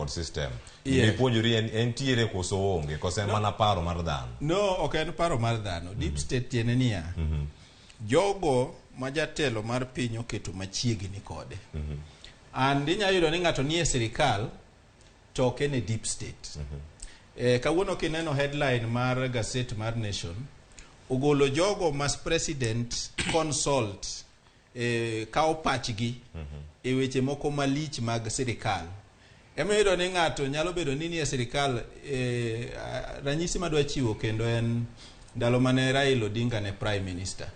kod system. Ipuonjori en entiere koso oonge koso en mana paro mar dhano. No, ok en paro mar dhano. Deep state tiende niya, jogo ma jatelo mar piny oketo machiegni kode. And inyalo yudo ni ng'ato nie sirikal to ok en e deep state. Kawuono kineno headline mar gazette mar Nation, ogolo jogo ma president consult, kawo pachgi e weche moko malich mag sirikal. Ema iyudo ni ng'ato nyalo bedo ni nie sirikal. Ranyisi madwa chiwo kendo en ndalo mane Raila Odinga ne prime minister.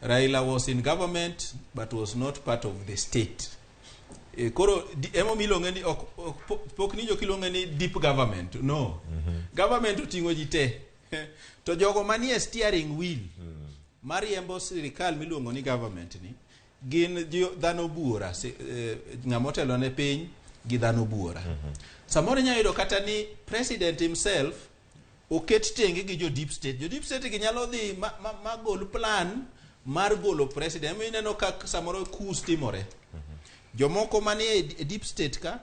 Raila was in government but was not part of the state. Koro emomiyo iluonge ni ok pok nijo kiluonge ni deep government. No. Government oting'o ji te. To jogo manie steering wheel mariembo sirikal miluongo ni government ni gin dhano buora, ng'ama otelo ne piny gi dhano buora. Samoro inyalo yudo kata ni president himself oket tenge gi jo deep state. Jo deep state gi nyalo dhi ma gol plan mar golo president. Ema ineno ka samoro coups timore. Jomoko manie e deep state ka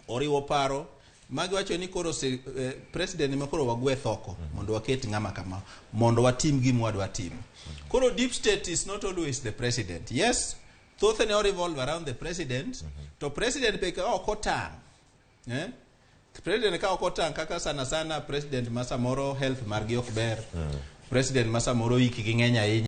oriwo paro magiwacho ni koro president ema koro wagwe thoko mondo waket ng'ama kama mondo watim gima wadwa timo. Koro deep state is not always the president. Yes, thothne o revolve around the president. To president be ka ok otang', eh? President ka ok otang', kaka sana sana president ma samoro health margi ok ber, president ma samoro hikgi ng'eny ahinya.